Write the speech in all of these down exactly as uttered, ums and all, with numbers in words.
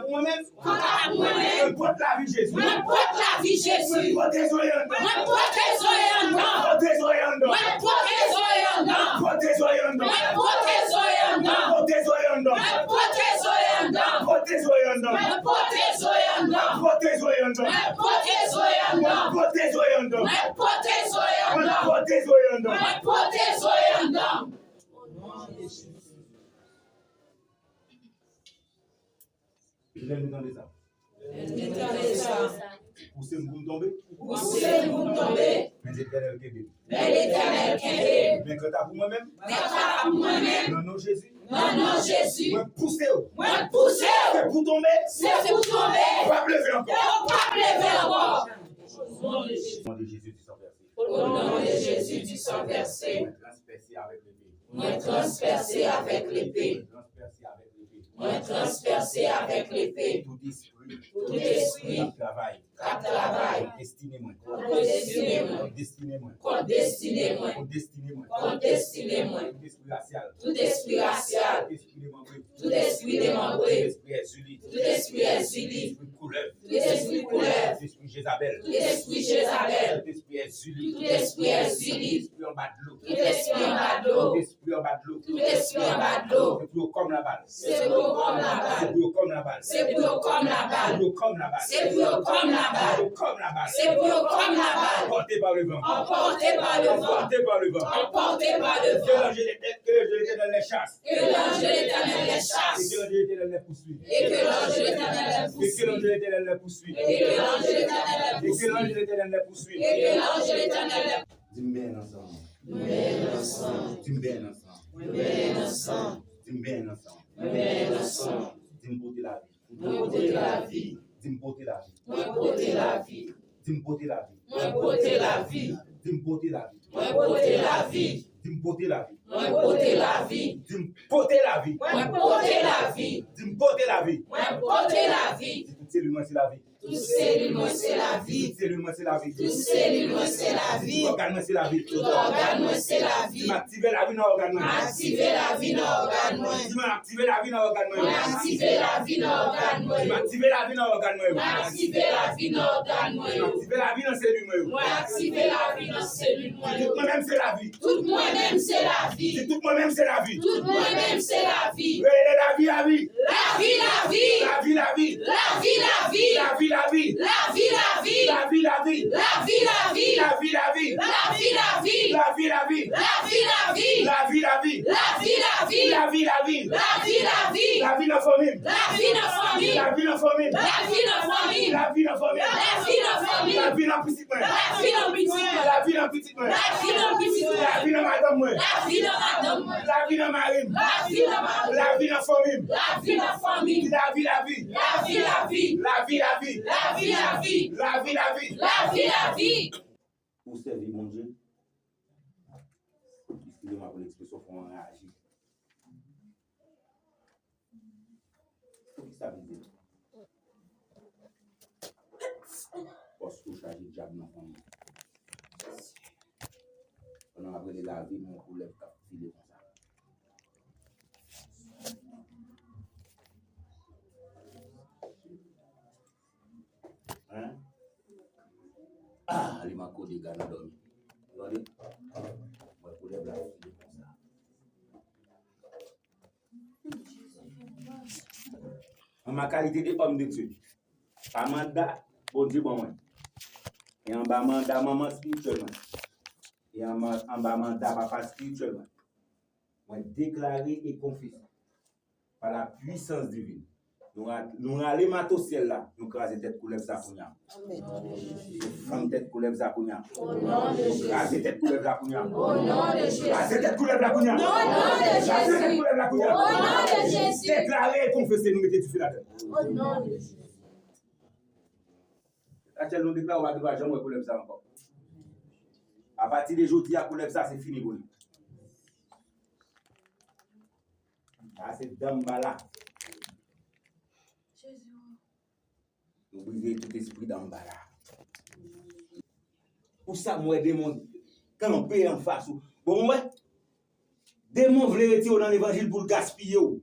Pou mwen menm. Kanta pou mwen menm. Mwen pot lavi Jezi. Mwen pot lavi Jezi. Mwen pote Zoe anndan. Mwen pote Zoe anndan. Mwen pote Zoe anndan. Mwen pote Zoe anndan. Mwen pote Zoe anndan. Mwen pote Zoe anndan. Mwen pote Zoe anndan. Mwen pote Zoe anndan. Mwen pote Zoe anndan. Mwen pote Zoe anndan. Mwen pote Zoe anndan. Mwen pote Zoe anndan. Mwen pote Zoe anndan. Mwen pote Zoe anndan. Mwen pote Zoe anndan. Lè nou tande sa. Lè nou tande sa. Pouse m pou m tonbe. Pouse m pou m tonbe. Men Letènèl kenbe m. Men Letènèl kenbe m. Men kanta pou mwen menm. Men kanta pou mwen menm. Nan non Jezi. Nan non Jezi. Mwen pouse w. Mwen pouse w. Se pou tonbe. Se pou tonbe. Ou p ap leve ankò. E ou p ap leve ankò. Au nom de Jésus du sang versé. Au nom de Jésus du sang versé. Mwen transpèse avèk lepe. Mwen transpèse avèk lepe. Mwen transpèse avèk lepe. Mwen transpèse avèk lepe. Tout espri. Tout espri. K ap travay. K ap travay. Kont destine mwen. Kont destine mwen. Kont destine mwen. Kont destine mwen. Kont destine mwen. Kont destine mwen. Tout espri rasyal. Tout espri rasyal. Tout espri demanbre. Tout espri demanbre. Tout espri èzili. Tout espri èzili. Tout espri koulèv. Tout espri koulèv. Tout espri Jezabèl. Tout espri Jezabèl. Tout espri èzili. Tout espri èzili. Tout espri anba dlo. Tout espri anba dlo. Tout espri anba dlo. Tout espri anba dlo. Se pou yo kòm labal. Se pou yo kòm labal. Se pou yo kòm labal. Se pou yo kòm labal. Se pou yo kòm labal. Se pou yo kòm labal. Se pou yo kòm labal. Emporté par le vent. Emporté par le vent. Emporté par le vent. Emporté par le vent. Que l'ange de, que l'ange de l'Éternel les chasse. Que l'ange de l'Éternel les chasse. Et que l'ange de l'Éternel les poursuive. Et que l'ange de l'Éternel les poursuive. Et que l'ange de l'Éternel les poursuive. Et que l'ange de l'Éternel les poursuive. Et que l'ange de l'Éternel les Di m benyen nan san an. Mwen benyen nan san. Di m benyen nan san. Mwen benyen nan san. Di m benyen nan san. Mwen benyen nan san. Di m pote lavi. Mwen pote lavi. Di m pote lavi. Mwen pote lavi. Di m pote lavi. Mwen pote lavi. Di m pote lavi. Mwen pote lavi. Di m pote lavi. Mwen pote lavi. Di m pote lavi. Mwen pote lavi. Di m pote lavi. Mwen pote lavi. Di tout selil mwen se lavi. Tout selil mwen se lavi. Tout selil mwen se lavi. Tout selil mwen se lavi. Tout ògàn mwen se lavi. Tout ògàn mwen se lavi. Di m aktive lavi nan ògàn mwen. Mwen aktive lavi nan ògàn mwen. Di m aktive lavi nan ògàn mwen. Mwen aktive lavi nan ògàn mwen. Di m aktive lavi nan ògàn mwen. Mwen aktive lavi nan ògàn mwen. Di m aktive lavi nan selil mwen yo. Mwen aktive lavi nan selil mwen yo. Di tout mwen menm se lavi. Tout mwen menm se lavi. Di tout mwen menm se lavi. Tout mwen menm se lavi. Rele lavi, lavi. Lavi, lavi. Lavi, lavi. Lavi, lavi. Lavi, lavi. Lavi, lavi. Lavi, lavi. Lavi, lavi. Lavi, lavi. Lavi, lavi. Lavi, lavi. Lavi, lavi. Lavi, lavi. Lavi, lavi. Lavi nan fanmi m. Lavi nan fanmi m. Lavi nan fanmi m. Lavi nan fanmi m. Lavi nan fanmi m. Lavi nan fanmi m. Lavi nan pitit mwen. Lavi nan pitit mwen. Lavi nan pitit mwen. Lavi nan pitit mwen. Lavi nan madanm mwen. Lavi nan madanm mwen. Lavi nan mari m. Lavi nan mari m. Lavi nan fanmi m. Lavi nan fanmi m. Lavi, lavi. Lavi, lavi. Lavi, lavi. Lavi, lavi. Lavi, lavi. Ou sèvi Bondye. Eskize mwen pou lekspresyon, fò anraje. Poukisa vin vin? Paske w chaje dyab nan fanmi. Pandan w ap rele lavi m, yon koulèv k ap file konsa. Hein? Ah, li manke dega nan dòmi. Tande? Mwen koulèv la file konsa. An ma kalite de òm de Dye, pa manda Bondye ban mwen, e anba manda manman espirityèl mwen, e anba, anba manda papa espirityèl mwen, mwen deklare e konfese pa la pwisans divin. Nou ra-, nou rale mato syèl la, nou kraze tèt koulèv sa kounye a. Amèn. Nou fann tèt koulèv sa kounye a. Au nom de Jésus. Nou kraze tèt koulèv la kounye a. Au nom de Jésus. Kraze tèt koulèv la kounye a. Au nom de Jésus. Kraze tèt koulèv la kounye a. Au nom de Jésus. Deklare e konfese, nou mete dife ladan. Au nom de Jésus. Rachel, nou deklare w pa gen dwa janm wè koulèv sa ankò. Apati de jodi a, koulèv sa se fini pou li. Sa se Dambala. Nou brize tout espri Dambala. Pou sa m wè demon kanpe anfas ou. Bon, w wè, demon vle retire w nan levanjil pou l gaspiye w.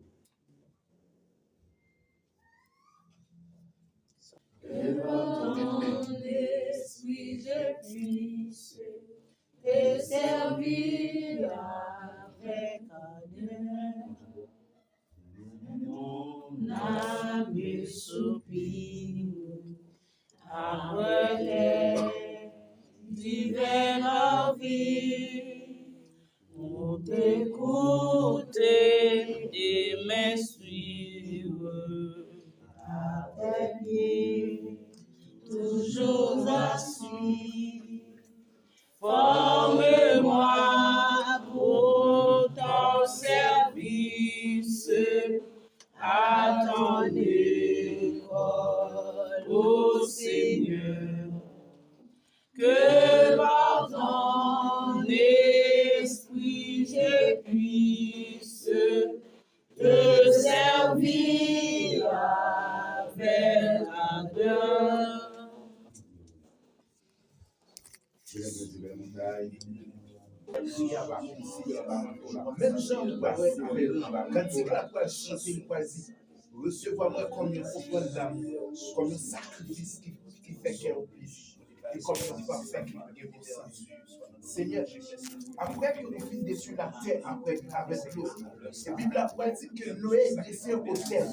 Que par ton esprit je puisse te servir avec ardeur. Mon âme soupire après tes divins parvis, pour t'écouter et me suivre à tes pieds, toujours assis. Forme-moi pour ton service, à ton école, ô Seigneur. Que par ton esprit je puisse te servir avec ardeur. Menm jan ou pral kantik la pral chante, li pral di, resevwa mwen kòm yon ofrann damou, kòm yon sakrifis ki, ki fè kè w plen, e kòm yon pafè ki gen bon sant. Senyè, apre ke nou fin detwi latè apre avèk dlo, e Bib la pral di ke Noye drese yon otèl.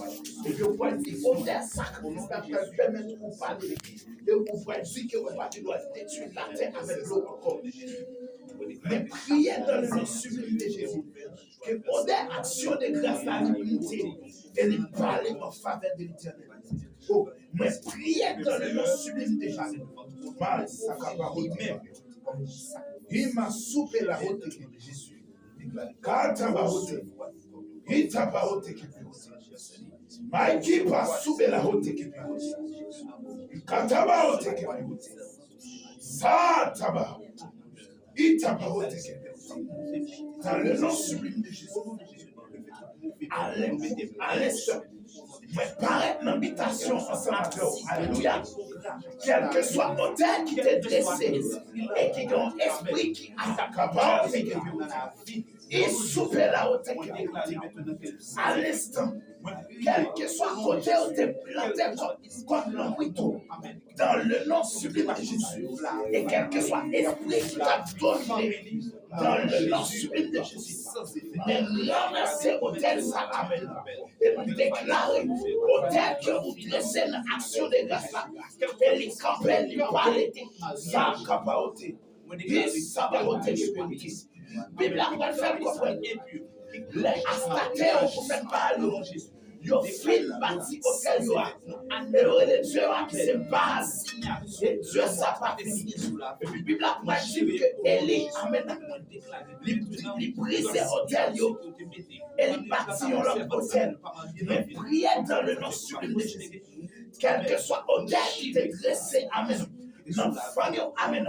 E yo pral di otèl sakrifis la pral pèmèt ou pale. E ou pral di ke ou pa te dwa detwi latè avèk dlo ankò. Men priye dans le nom sublime de Jésus. Ke odè aksyon de gras la li monte e li pale an favè de Letènèl. Oh, mwen priye dans le nom sublime de Jésus. Mal sakaparo menm. Ima soupe la hote ke Jésus. Kata ba hote. Ita ba hote ke pe hote. Maiki pa soupe la hote ke pe hote. Kata ba hote ke pe hote. Sa taba. Ita ba hote ke pe hote. Dans le nom sublime de Jésus. Alè, alè, mwen parèt nan bitasyon ansanm avè w. Alelouya. Kèlkeswa otèl ki te drese e ki gen yon espri ki ataka pa w, e soupe la otèl ki te. A lenstan, kèlkeswa kote w te plante kòt, kòt nan pito, dans le nom sublime de Jésus. E kèlkeswa espri ki t ap domine, dans le nom sublime de Jésus. Men ranvèse otèl sa a menm. E mwen deklare otèl ke ou drese nan aksyon de gras la. E li kanpe, li pale. Sa ka pa ote. Li sa pa ote. Bib la pral fè m konprann. Lè Astarte yo, pwofèt Baal yo, yo fin bati otèl yo a. E yo rele dye yo a ki se Baal. E dye sa pa vini. Epi Bib la pral di ke Eli, amèn, li, li brize otèl yo. E li bati yon lòt otèl. Men priye dans le nom sublime de Jésus. Kèlkeswa otèl ki te drese, amèn, nan fanmi w, amèn,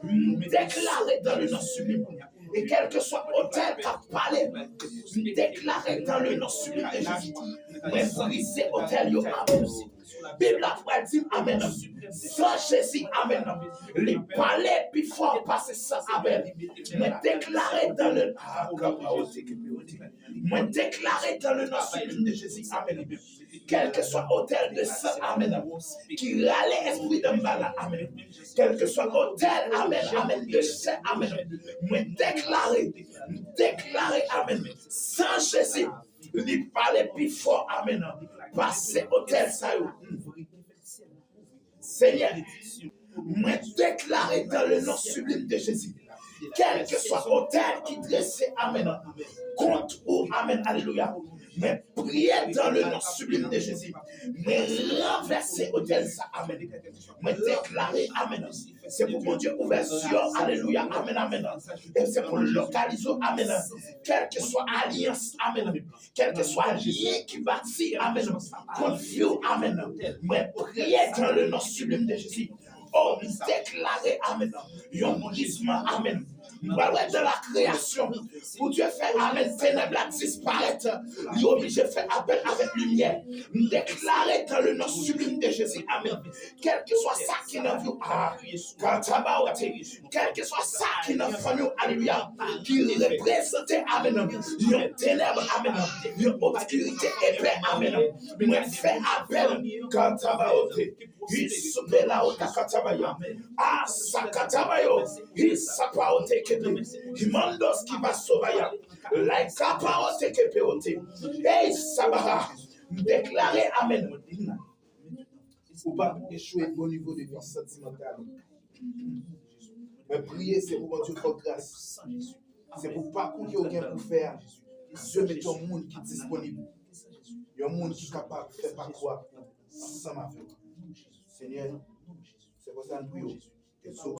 m deklare dans le nom sublime. E kèlkeswa otèl k ap pale, m deklare dans le nom sublime de Jésus. Mwen brize otèl yo, amèn. Bib la pral di m, amèn. San Jezi, amèn. Li pale pi fò pase san Abèl. Mwen deklare dans le, ah, mwen deklare dans le nom sublime de Jésus, amèn. Kèlkeswa otèl de san, amèn, ki rale espri danm ba la, amèn. Kèlkeswa otèl, amèn, amèn, de chè, amèn. Mwen deklare, deklare, amèn. San Jezi, li pale pi fò, amèn, pase otèl sa yo. Senyè, mwen deklare dans le nom sublime de Jésus, kèlkeswa otèl ki drese, amèn, kont ou, amèn, alelouya, mwen priye dans le nom sublime de Jésus, mwen ranvèse otèl sa, amèn, mwen deklare, amèn, se pou Bondye ouvè zye w, alelouya, amèn, amèn, e se pou l lokalize w, amèn, kèlkeswa alyans, amèn, kèlkeswa lyen ki bati, amèn, kont vi w, amèn. Mwen priye dans le nom sublime de Jésus. Oh, m deklare, amèn, yon brizman, amèn, M pral wè dans la création. Pou Dye fè, amèn, tenèb la disparèt. Li oblije fè apèl avèk limyè. M deklare dans le nom sublime de Jésus, amèn. Kèlkeswa sa ki nan vi w, ah, katabaote. Kèlkeswa sa ki nan fanmi w, alelouya, ki reprezante, amèn, yon tenèb, amèn, yon obskirite epè, amèn. Mwen fè apèl, katabaote. Isupelaota katabaya. Asakatabayo. Isapaote kete. Imandos ki va sovaya. Laikapaote kepeote. Ei sabaha. M deklare amèn. Ou pa echwe o nivo de vi santimantal. Men priye se pou Bondye fè w gras. Se pou pakou ke w gen pou fè a. Dye met yon moun ki disponib. Yon moun ki kapab fè pakou a ansanm avè w. Senyè, se konsa n priye w.